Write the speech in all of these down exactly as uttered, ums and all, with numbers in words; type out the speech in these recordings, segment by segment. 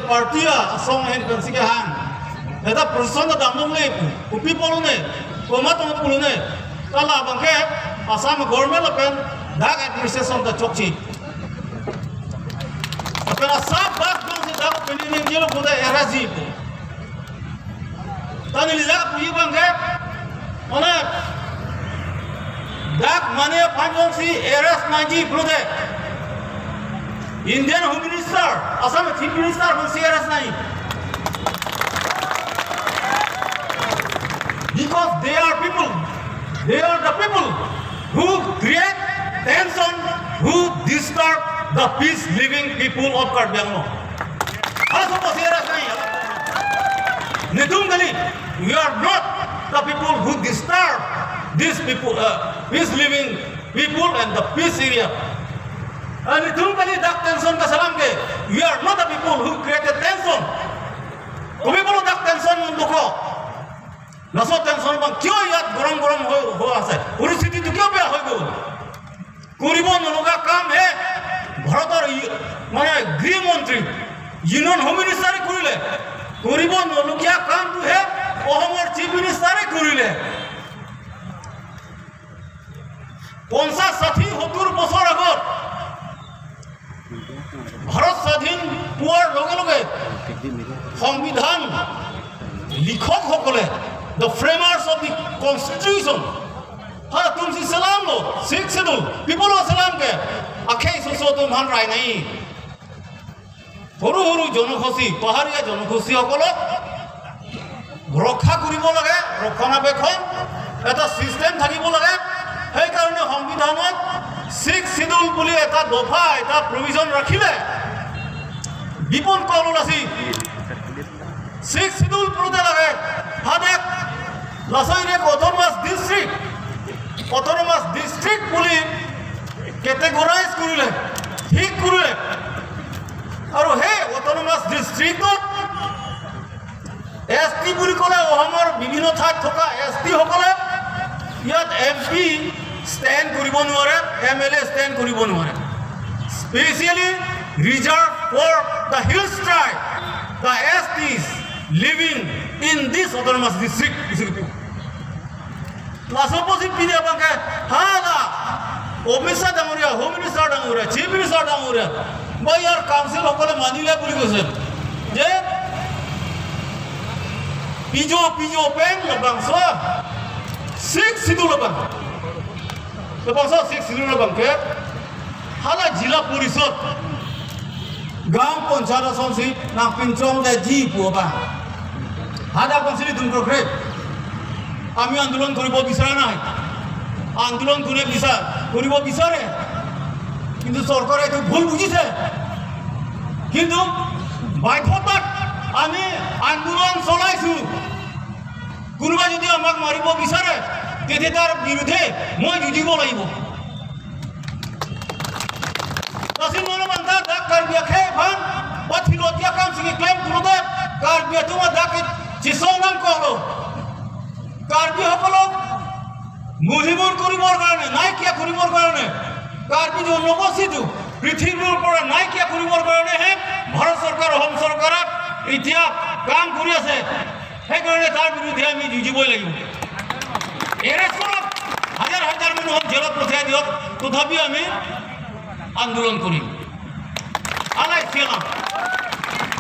Party asong ahin pensi kehang. Eta procession ta damlongle pu, kopi pulo ne, komat tong pulo ne. Ta labang ke Assam government lapen dak administration ta chokche. Lapen asap bak jongsi dak opinion ningje lo pulote arrest ji pu. Ta neli dak puji abang ke, mane, dak mane aphan jongsi arrest nangji pulote, Indian Home Minister, Assam Chief Minister aphansi arrest nangji. Because they are people, they are the people who create tension, who disturb the peace living people of Karbi Anglong. Halaso aphansi arrest nangji. Netum kali, we are not the people who disturb these people, uh, peace living people and the peace area. And netum kali dak tension kachelang ke, we are not the people who created tension. Kopi pulo dak tension mundoko. Laso tension abang kio iyat gorom gorom hoi, hoi ase. Poristhiti tu kio beya hoi gol. Koribo nolagya kam he Bharator yu-, mane Grih Montri, Union Home Minister e korile. Koribo nolagya kam tu he Ohomor Chief Minister e korile. Ponchas, sathi, sottur bosor agot Bharat swadhin puar loge loge Songbidhan likhok hokole, the framers of the constitution, halatumsi chelang lo, Sixth Schedule, people lo chelang ke, akhei soso atum aphan rai nangji. সৰু সৰু জনগোষ্ঠী, পাহাৰীয়া জনগোষ্ঠীসকলক ৰক্ষা কৰিব লাগে, ৰক্ষণাবেক্ষণ এটা চিষ্টেম থাকিব লাগে। সেইকাৰণে সংবিধানত ছিক্স শ্বিডিউল বুলি এটা দফা, এটা প্ৰভিজন ৰাখিলে বিপুল কল ওলাইছে। ছিক্স শ্বিডিউল পুৰোতে লাগে, হানেক লাচৈৰে অট'নমাছ ডিষ্ট্ৰিক্ট, অট'নমাছ ডিষ্ট্ৰিক্ট বুলি কেটেগৰাইজ কৰিলে, ঠিক কৰিলে। আৰু সেই অট'নমাছ ডিষ্ট্ৰিক্টত এছ টি বুলি ক'লে অসমৰ বিভিন্ন ঠাইত থকা এছ টিসকলে ইয়াত এম পি ষ্টেণ্ড কৰিব নোৱাৰে, এম এল এ ষ্টেণ্ড কৰিব নোৱাৰে। Specially reserved for the hills tribe, the S Ts living in this autonomous district. Laso apotsi pini abangke hala Omit Shah ডাঙৰীয়া, হোম মিনিষ্টাৰ ডাঙৰীয়া, চিফ মিনিষ্টাৰ ডাঙৰীয়া, বা ইয়াৰ কাউন্সিল সকলে মানিলে বুলি কৈছে যে পিজো, পিজো পেং labangso six schedule abang, labangso six schedule abangke hala জিলা পৰিষদ, গাঁও panchayat asonsi nangpinchongdetji pu abang. Hadak abangsi nelitum krokre. আমি আন্দোলন কৰিব বিচৰা নাই। আন্দোলন কোনে বিচাৰ-, কৰিব বিচাৰে। কিন্তু চৰকাৰে এইটো ভুল বুজিছে। কিন্তু বাধ্যতাত আমি আন্দোলন চলাইছো। কোনোবা যদি আমাক মাৰিব বিচাৰে, তেতিয়া তাৰ বিৰুদ্ধে মই যুঁজিব লাগিব। Lasi non abang ta dak Karbi akhei aphan pathilot ya kam si keklem pulote Karbi atum adak ke chisong nangkoklo. Karbi সকলক মহিমূৰ কৰিবৰ কাৰণে, নাইকিয়া কৰিবৰ কাৰণে, কাৰ্বি জনগোষ্ঠীটো পৃথিৱীৰ পৰা নাইকিয়া কৰিবৰ কাৰণেহে ভাৰত চৰকাৰ, অসম চৰকাৰে এতিয়া কাম কৰি আছে। সেইকাৰণে তাৰ বিৰুদ্ধে আমি যুঁজিবই লাগিব। এৰেষ্ট কৰক, হাজাৰ হাজাৰ মানুহক জেলত পঠিয়াই দিয়ক, তথাপিও আমি আন্দোলন কৰিম। Alai sialam.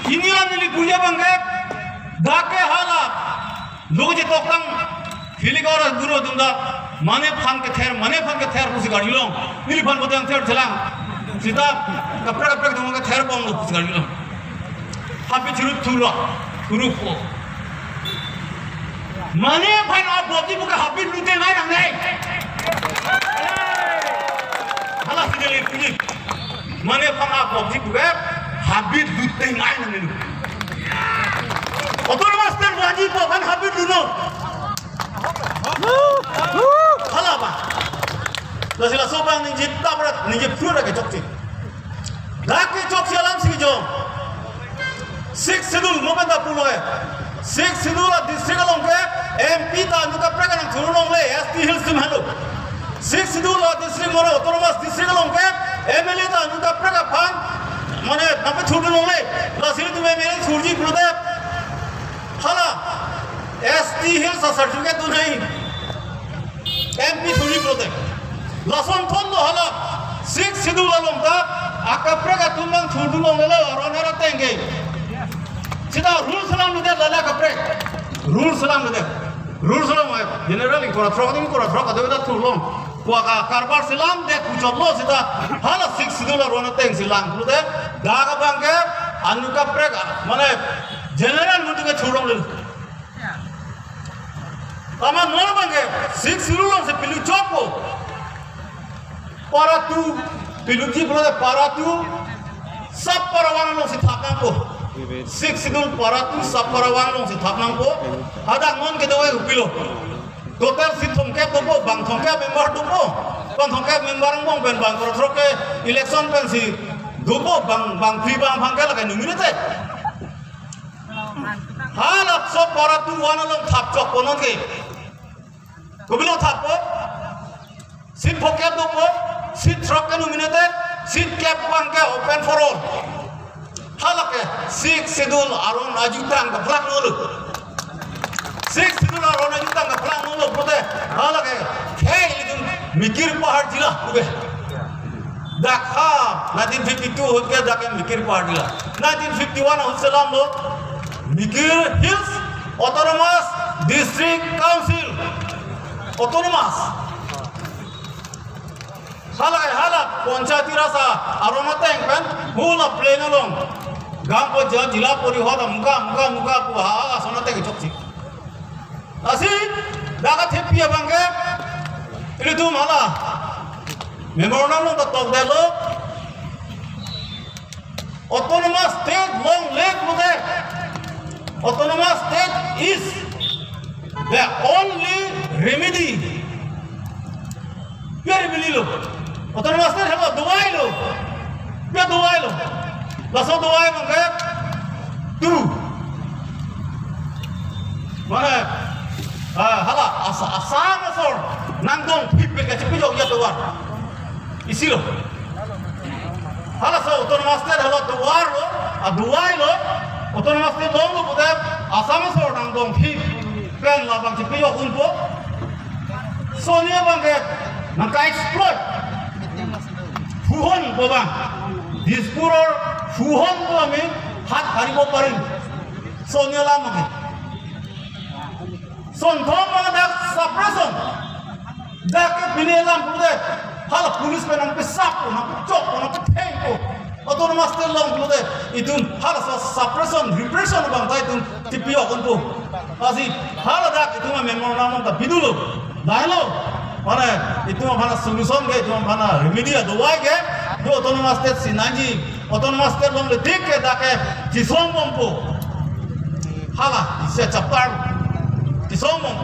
Inilam neli puji abangke, dak ke hala, logo je toktang, hilik ora guru atum ta, mane aphan kether, mane aphan kether pusi karjulong, neliphan botang ther chelang, sita, kaprek kaprek atum kether bomlo pusi karjulong. Happy churut thula, guru po. Mane aphan a bobji puke habit lute ngai nangne. Hala si neli puji. Mane aphan a bobji puke habit lute ngai nangne. Autonomous state wajib aphan habit lunon. Hala abang. Lasi laso abang ningje tabrat, ningje pura ke chokche. Dak ke chokche alam si jong. Sixth Schedule mo pen ta pulo he. Sixth Schedule a district along ke M P ta anu kaprek nangthurlongle, S T Hills atum henlo. Sixth Schedule a district mane autonomous district along ke M L A ta anu kaprek aphan mane nangpethurdunlongle. Lasi nelitum M L A Certificate dun hai. M P thuri pulote. Lason thon lo hala. Sixth Schedule along ta akaprek atum nangthurdun longlelo aron hera tengke. Seta rules alam lo det lala akaprek. Rules alam lo det. Rules alam hai. General ingkoi ra throk, ingkoi ra throk ado ta thurlong. Pu aka karbar selam det puchotlo seta. Hala Sixth Schedule aron ateng selam pulote. Dak abangke anut akaprek, mane general muntu ke thurlonglelo. Amat non abangke Sixth Schedule alongsi pilu chokpo. Para two, piluji pulote para two, sub para one alongsi thap nangpo. Sixth Schedule para two, sub para one alongsi thap nangpo. Hadak non kedo kopilo. Total seat thomkep dopo, bang thomkep member dopo. Bang thomkep member angbong pen bang koro throk ke election pensi dopo, bang, bangphli bang phang ke lake nominated. Hala sub para two one along thap chokpo non ke. Kopilo thappo? Seat phokep dopo, seat throk ke nominated, seat kep abangke open for all. Halake Sixth Schedule aron ajutang kaplang nolo. Sixth Schedule aron ajutang kaplang nolo pulote. Halake, hey, ilitum mikir pahar jila, oke. Dak ha, nineteen fifty-two ahut ke dak ke mikir pahar jila. Nineteen fifty-one ahut selamlo, Mikir Hills Autonomous District Council. Autonomous. Hala, hala, Panchayati Raj aron ateng pen, hula plain along. Gram Panchayat, Jila Parishad, muka, muka, muka, pu ha, ason ateng chokche. Lasi, dak athepi abangke, ilitum hala. Memorandum along ta tokdetlo. Autonomous state longle pulote. Autonomous state is the only remedy. Pi remedy lo? Autonomous state helo, dawai lo. Pi dawai lo? Laso dawai abangke two. Mane, ah, hala, Asa-, Assam asor nangdongphip pen kachepajok ya tovar. Isi lo. Halaso Autonomous State hala tovar lo, adawai lo, Autonomous State longlo pulote Assam asor nangdongphip pen labang chepajok unpo. Soni abangke nangka-exploit. Phuhon pu abang. Dispur or phuhon pu ami hat haribo parin. Soni alam abangke. Son thom abang dak suppression. Dak ke pini alam pulote. Hala police pen nangpesap, nangpechok, nangpethengpo. Autonomous State long pulote. Itum halaso suppression, repression abang ta itum chepajok unpo. Lasi hala dak itum a-memorandum ta bidunlo. Lahelo. Mane itum aphan a-solution ke, itum aphan a-remedy adawai ke. Do Autonomous State si nangji. Autonomous State longle tik ke dak ke chisongbompo. Hala, isi chapar. Chisongbom.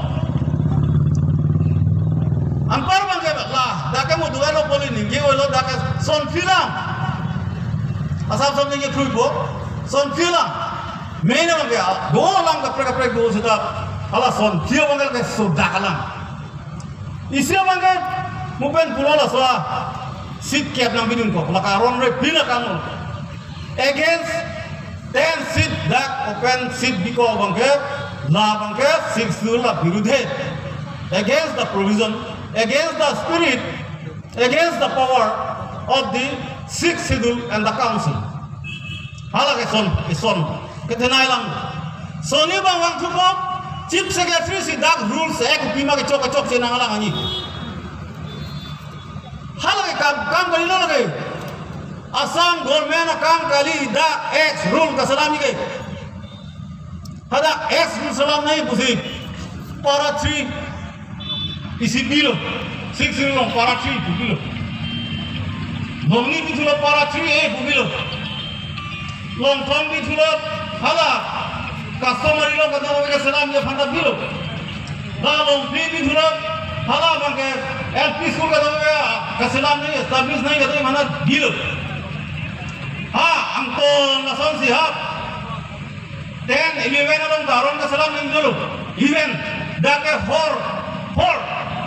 Anpar abangke la, dak ke mo duelo poli ningje olo dak ke son philang. Assam son ningje phruipo. Son philang. Main abangke, do alam kaprek kaprek do seta. Hala son phil abangke ke so dak alam. Isi abangke mo pen pulo laso a-seat kep nangbidun ko, la karon re pila kamo. Against ten seat dak open seat biko abangke, labangke Sixth Schedule abirudhe. Against the provision, against the spirit, against the power of the Sixth Schedule and the council. Hala ke son, ke son. Kethenei lang. Soni abang vangthupo, Chief Secretary si dak rules ek pima kechok kechok chenang lang ani. Hala ke kam, kam kalilo lake. Assam government akam kali dak X rule kaselam ke. Hadak X rule selam nangji pusi para three isi pilo. Sixth Schedule along para three pu pilo. Longni pithulo para three A pu pilo. Longthom pithulo hala customary law kadokave kaselamji aphan ta pilo. Da Longphli pithulo hala abangke L P school kadokave kaselam nangji, establish nangji kadokave aphan ta pilo. Ha, angton lasonsi ha. Ten, eleven along ta aron kaselam nangji dolo. Even dak ke hor, hor,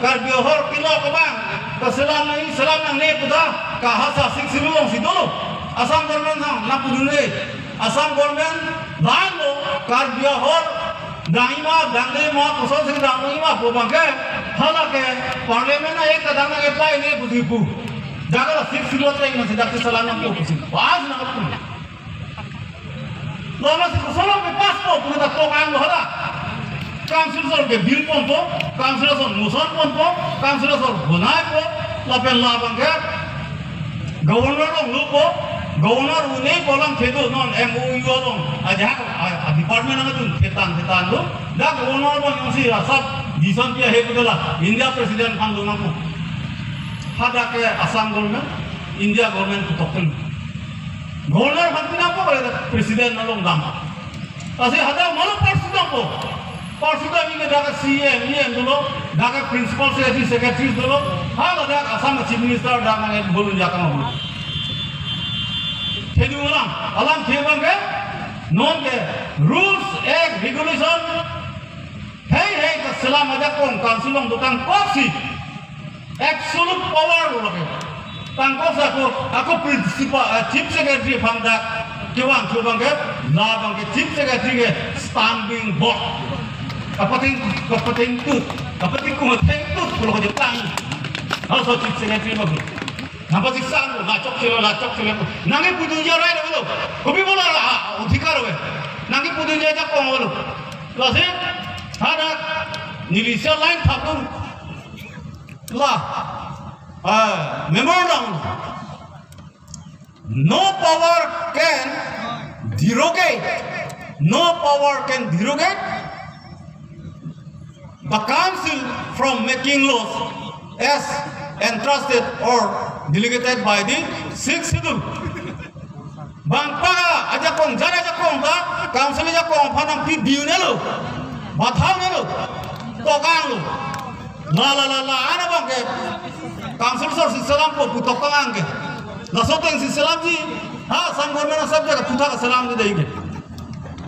Karbi ahor kelok abang kaselam nangji, selam nangne pu ta kahasa Sixth Schedule alongsi dolo. Assam government nang, nangpudunde. Assam government banlo Karbi ahor Dang-ema, dangde-ema, kosonsi dang-ema pu abangke, hala ke parliament a-act ta dang nang-apply nangji pusi pu. Dak la Sixth Schedule ateng nangsi dak si salam nangpo pusi. Pass nangpo. Lama si koson lo ke pass po, pu ta tokang lo hala. Council asor ke bill ponpo, council asor motion ponpo, council asor bonaipo, lapen labangke governor along lopo, governor un'e pu alam thedo non M O U along. Ajahak a, a department nangdun thetan thetan lo. Dak governor abang jongsi asap decision pi ahe putela India president aphan do nangpo. Hadak ke Assam government, India government putok pen. Governor aphan pi nangpo kali dak president along dam. Lasi hadak malo pursue nangpo. Pursue dam ke dak C E M, E M dolo, dak principal secretary, secretary dolo, hala dak Assam Chief Minister dak nang bolun jakam dolo. Thedu alam, alam the abangke, non ke rules, act, regulation, hei hei kaselam ajakong council along dotang koksi. Absolute power lo lake. Tangkos ako, ako principal, eh, chief secretary aphan dak kevang thu abangke, labangke chief secretary ke stumbling block. Kapating, kapating tut, kapating kumating tut, pulo ko jepang. Halaso chief secretary abang. Nangpasiksa lo, lachok silo, lachok silo. Nangkepudunji arai lo. Kopi bola, ah, adhikar ave. Nangkepudunji ajakong lo. Lasi, hadak, neli isi line thapdun. La, ah, memorandum. No power can derogate. No power can derogate the council from making laws as entrusted or delegated by the Sixth Schedule. Bang pa ajakong, jara ajakong ta, council ajakong aphan nangpi biu-unlo, bathau-unlo, tokanglo. La la la la, ana abangke council asor si selampo pu tokang ke. Laso ateng si selamji, ha, Assam government asap ke puthak selamji dei ke.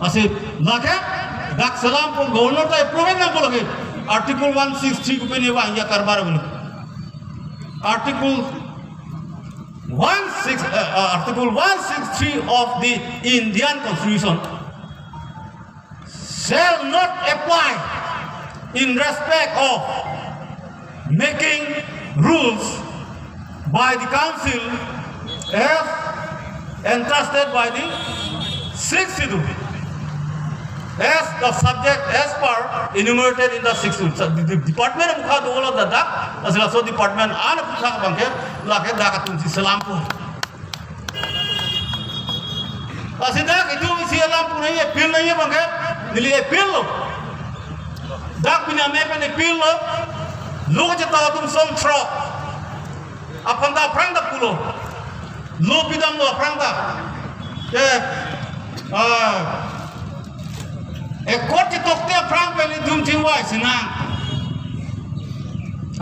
Lasi, lake, dak selampo governor ta approve nangpo lake. Article one six three ko pini wa ya karbar bulu. Article one six, uh, uh, Article one six three of the Indian Constitution shall not apply in respect of making rules by the council as entrusted by the Sixth Schedule, as the subject as per enumerated in the Sixth Schedule. So, the, the department of Mukha Dolo Dada, as also department, and Mukha Bangke, lake dak atum si selampo. Lasi dak itum isi alam pu nangji appeal nangji abangke, neli appeal lo. Dak pini amei pen appeal lo. Lo kachetok atum song throk. Aphan ta aphrang ta pulo. Lo pidamlo aphrang ta. Ke, ah, accord chetokte aphrang pen itum chingvai sinang.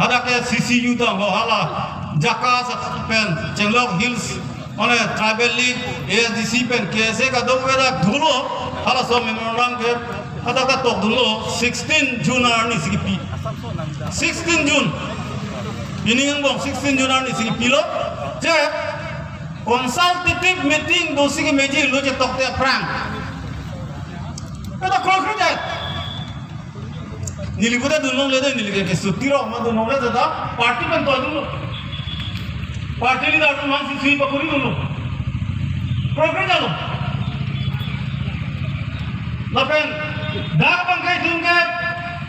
Hadak ke C C U ta ho hala JACAS pen Chenglok Hills, mane Tribal League, A S D C pen K S A kadokave dak dolo, halaso memorandum ke hadak ta tokdunlo, sixteen June arni si kipi. Sixteen June. Pini angbong sixteen June arni si kipilo. Je consultative meeting dosi kemeji lo chetokte aphrang. Pada concrete. Neli pute dunlongle dei, neli ke kesuti rok ma dunlongle dei ta, party pen toidunlo. Party leader atum aphan si sui pakuri dunlo. Program jalo. Lapen dak abangke itum ke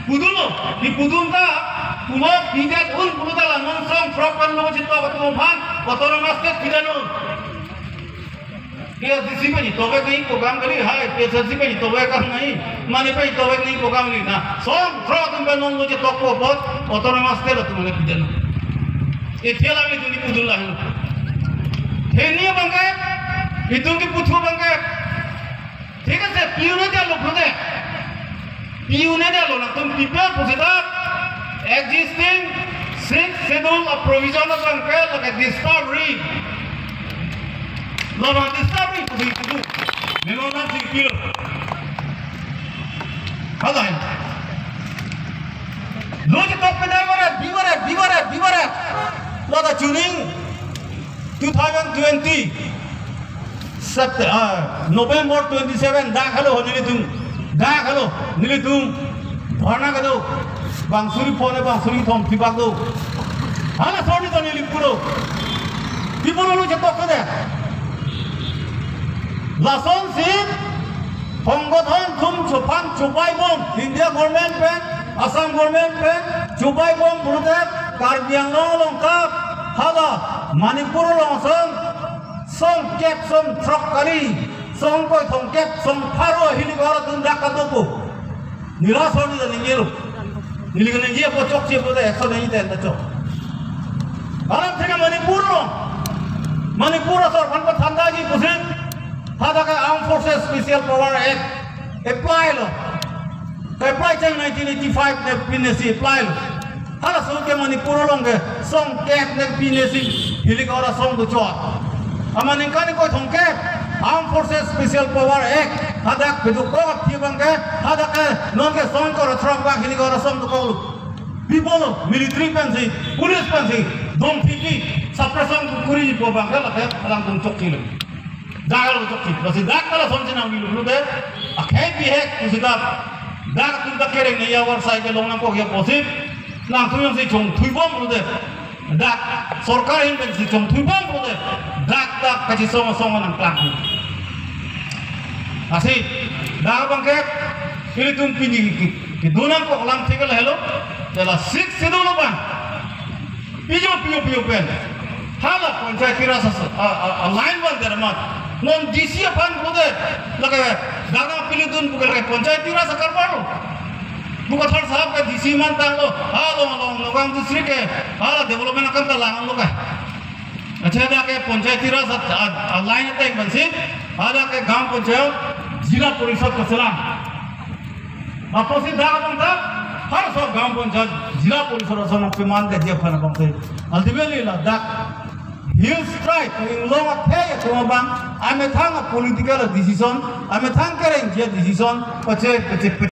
pudunlo, kepudun ta, pulo pidet un pulo ta la non song throk pen lo chetok atum aphan, autonomous state pidet un. K S D C pen itobek nangji program kali, hai, K S D C pen itobek nangji, mane pen itobek nangji program kali na. Song throk atum pen non lo chetokpo apot, autonomous state atum mane pidet un. Ithe la itum kepudun lahelo. Hini abangke, itum kepu thu abangke. Thik ase, pi-un-e detlo pulote. Pi-un-e detlo, nangtum pipe pusi dak existing Sixth Schedule a-provision abangke lake disturb ri. Labang disturb ri pusi itu. Memang nang sing pilo. Halai. Lo chetok pen dai barat, bi barat, bi barat, bi barat. Lata chuning two thousand twenty Sept-, ah, November twenty-seven dak halo ho nelitum. Dak helo, nelitum dharna kedo, bang suri phone, bang suri thom thibak do. Hala soni to neli pulo. Pi pulo lo chetok ke de. Lasonsi, honggot hon thum chuphan chupai bom, India government pen, Assam government pen, chupai bom pulote, Karbi Anglong along kap, hala, Manipur along song, song kep song throk kali, song koi thong kep song pharo hili ko atum dak kadopo. Nila soni da ninggelo. Neli ke ninggi apo chokche po da action ninggi ten ta chok. Alam thena Manipur lo. Manipur asor phan pathan daji pusi. Hadak ke Armed Forces Special Power Act apply lo. Ke apply chang nineteen eighty-five ne pinesi apply lo. Hala song ke Manipur along ke song kep ne pinesi hili ko ra song do chot. Amat ningkan koi thong kep Armed Forces Special Power Act hadak pedu ko thi bang ke hadak ke non ke song ko ra throk bang hili ko ra song do ko lo. Pi pulo military pensi, police pensi, dom thiki, suppression kuri po bang ke lake alang tum chokche lo. Dak lo chokche, basi dak lasonsi nangpilu pulote, akhei bihek pusi dak, dak atum dak kereng ne ya war sai ke long nangkok ya pusi, nangtum jongsi chongthui bom pulote, dak sorkar ahin pensi chongthui bom pulote, dak dak kachisong asong nangklang. Lasi, dak abang ke, ilitum pini ke, ke, kedo nangkok alam thik lahelo, jala six schedule abang. Pijo pijo pijo pen. Hala Panchayati Raj as-, a, a, a line bang der amat. Non D C aphan pulote. Lake dagang pilidun bukan lake Panchayati Raj akarbar lo. Bu Kathar sahab ke D C mantang lo. Hala long long Nagaon district ke. Hala development akam ta lang lo ka. Acha dak ke Panchayati Raj a, a, a line ateng pensi. Hala ke Gaon Panchayat Zila Parishad kachelang. Apotsi dak abang dak, har so Gaon Panchayat, Zila Parishad ason nangpeman ke dia aphan abang si. Ultimately ladak Hill Tribe, inglong akhei atum abang, amethang a political decision, amethang kerengji a decision, pache, pache,